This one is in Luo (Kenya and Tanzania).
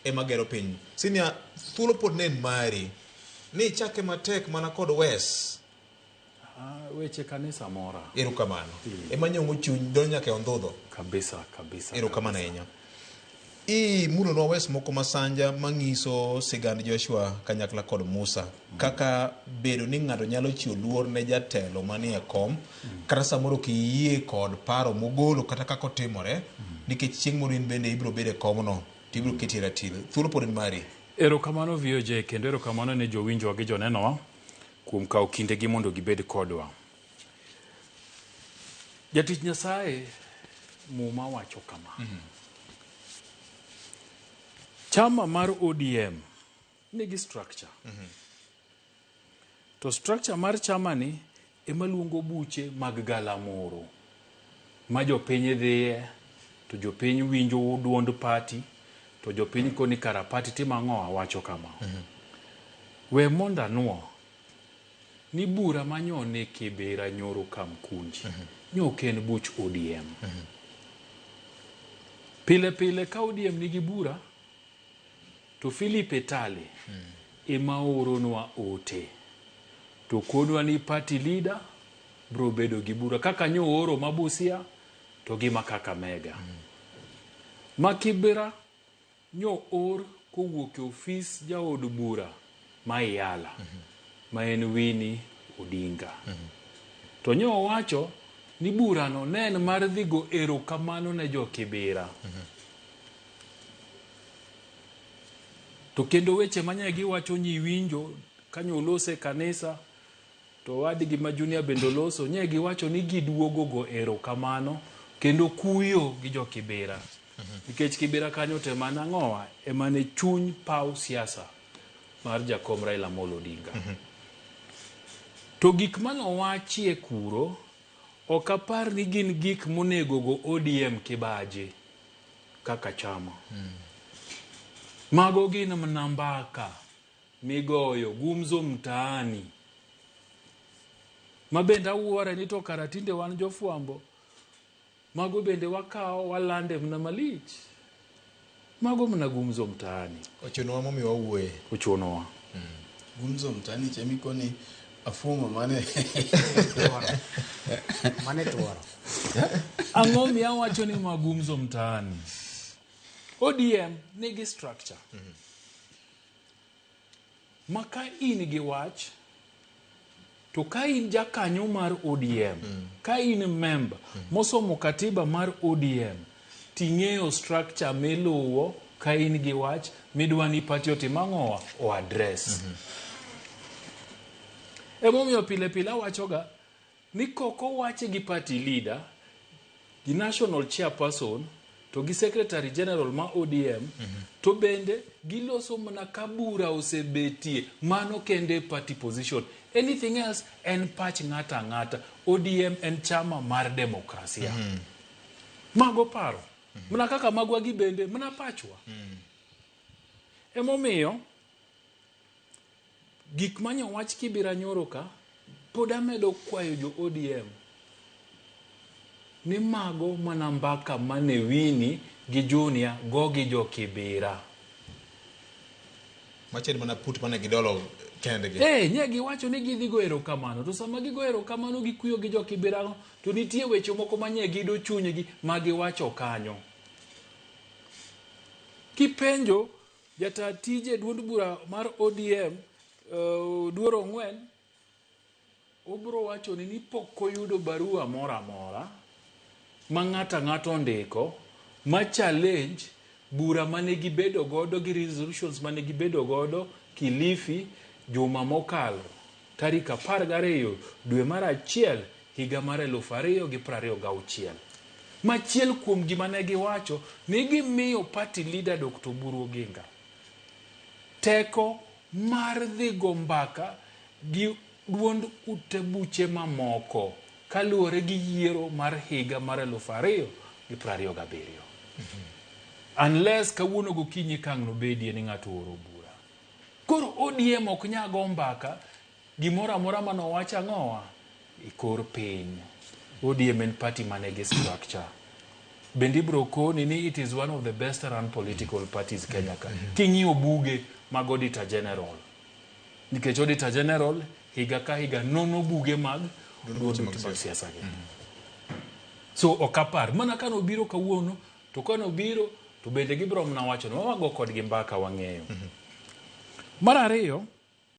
ema gero piny. Senior, thuolo pod ne en mari. Ni ichake matek mana kod wes. Ah, weche kanisa mora. Erokamano. Ema nyong'o chuny donjo nyaka e ondhudho. Kabisa, kabisa. Erokamano ahinya. Imulonwa wes moko masanja manyiso sigand Joshua kanyakla kod Musa kaka bedo ni ng'ato nyalo chiwo luor ne jatelo manie kom kata samoro ok iyie kod paro mogolo kata kaka otimore nikech chieng' moro in bende ibiro bedo e komno to ibiro keti e ratil. Thuolo pod en mari. Erokamano VOJ kendo erokamano ne jowinjowa gi jonenowa kuom kawo kindegi mondo gibed kodwa. Jatich Nyasaye Muma wacho kama. Chama mar ODM nigi structure. To structure mar chama ni ema luongo buche mag galamoro ma jopiny dhiye to jopiny winjo duond party to jopiny koni kara party timo ang'o wacho kama. We mondo anuo ni bura manyone Kibera nyoro Kamkunji nyo ok en buch ODM. Pile pile ka ODM nigi bura to Philip Etale ema oronwa ote to konwa ni party leader bro bedo gi bura kaka nyo ooro ma Busia to gi ma Kakamega. Ma Kibera nyo or kowuok e ofis jaod bura ma Iyala ma en Winnie Odinga. To nyo owacho ni burano ne en mar dhi go erokamano ne jo Kibera. To kendo weche manye giwacho nyiwinjo kanyo olose e kanisa to owadgi ma Junior bende oloso nye giwacho ni giduogo go erokamano kendo kuyo gi jo Kibera. Nikech Kibera kanyo to ema nang'owa ema ne chuny paw siasa mar jakom Raila Amolo Odinga. To gik manowachie kuro ok apar ni gin gik monego go ODM kibaji kaka chama. Mago gin mana mbaka migoyo gumzo mtaani. Ma bende awuore ni to kara tinde wan jofwambo mago bende wakawo walande mana malich. Mago mana gumzo mtaani. Ochunowa momiyo wawuoye. Ochunowa. Gumzo mtaani cha mikoni afuong'o mane Mane tuoro. Ang'o miyo awacho ni ma gumzo mtaani? ODM nigi structure. Ma ka in gi wach to ka in jakanyo mar ODM, ka in member mosomo katiba mar ODM, ting'eyo structure miluwo ka in gi wach midwa ni party otim ang'owa o address. Emomiyo pile pile awachoga ni kok owache gi party leader, gi national chairperson, to gi secretary general ma ODM, to bende giloso mana ka bura osebetie, mano kende party position. Anything else en pach ng'ato ang'ata. ODM en chama mar demokrasia. Mago paro. Mana kaka magwa gi bende, mana pachwa. Emomiyo, gik manyo wach Kibera nyoro ka, pod amedo kwayo jo ODM ni mago mana mbaka mane Winnie gi Junior go gi jo Kibera. Machiel mana put mane gidolo kendgi. Eh, nye giwacho ni gidhi go erokamano. To sama gigo erokamano gikuyo gi jo Kibera go, to nitie weche moko manye gido chunygi ma giwacho kanyo. Kipenjo jata tije duond bura mar ODM Oduor Ong'wen, obro wacho ni ni pok oyudo barua moro amora ma ng'ato ang'ata ondiko ma challenge bura mane gibedo godo gi resolutions mane gibedo godo Kilifi juma mokalo tarik 12 dwe mar achiel higa mar 2026. Machiel kuom gima ne giwacho ni gimiyo party leader Dr. Oburu Oginga teko mar dhi go mbaka gi duond ute buche mamoko kaluwore gi yiero mar higa mar 2027. Unless kawuono gokinyi kang' nobedie ni ng'ato ooro bura. Koro ODM ok nya go mbaka gimoro amora manowach ang'owa e kor piny. ODM en party mane gi structure. Bende ibro koni ni it is one of the best run political parties Kenya ka. King'iyo buge mag Auditor General. Nikech Auditor General higa ka higa nono buge mag duond mag buche mag siasa gi. So ok apar. Mana ka nobiro kawuono, to ka nobiro, to bende gibiro mana wacho ni wago kodgi mbaka wang'eyo. Mar ariyo,